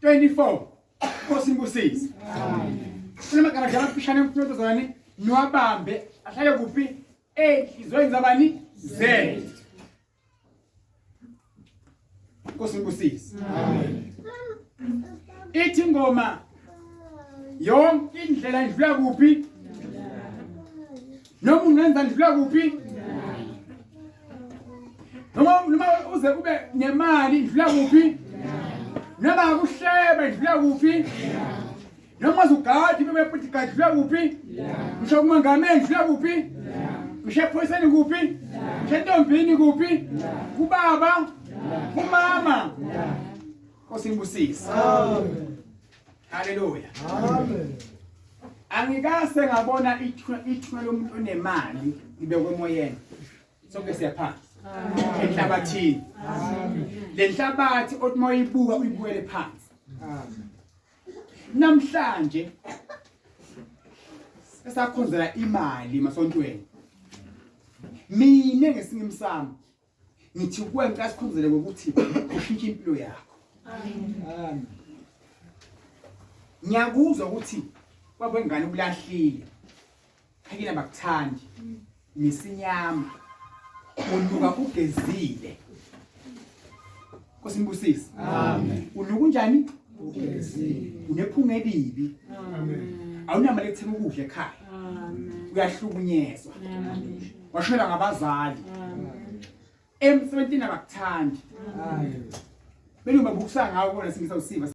24. Nkosi nibusise. Amen. Kunamagama nje amafushane emfundo zani niwabambe ahlale kuphi enhliziyweni zabani zethu. Nkosi nibusise. Amen. Ithi ingoma yonke indlela idlula kuphi? Noma ungenza idlula kuphi? Noma uze ube nemali idlula kuphi? Noma kuhleba idlula kuphi? Noma uzugadi bebe futhi gadi idlula kuphi? Ngisho kumangameli idlula kuphi? Ngisho ephoyiseni kuphi? Ngisho entombini kuphi? Kubaba? Kumama? Nkosi ngibusise. Amen. Haleluya. Amen. Angikase ngabona ithuna lomuntu onemali libekwe emoyeni. Sonke siyaphansi. Enhlabathini. Amen. Le nhlabathi othi uma uyibuka uyibukele phansi. Amen. Namhlanje esakhonzela imali emasontweni. Mina ngesinye imsamo ngithi kuwe ngicela sikhonzele ngokuthi ushintshe impilo yakho. Amen. Ngiyakuzwa ukuthi kwabengane ukulahlile. Khakina bakuthandi. Misinyama. Unuka ugezile. Nkosi nibusise. Amen. Unuka unjani? Ugezile. Unephunga elibi. Amen. Awunamali ekuthenga ukudla ekhaya. Amen. Uyahlukunyezwa. Amen. Washela ngabazali. Amen. Emsebenzini abakuthandi. Amen. Belungu babukisa ngawo kona singisa usiva.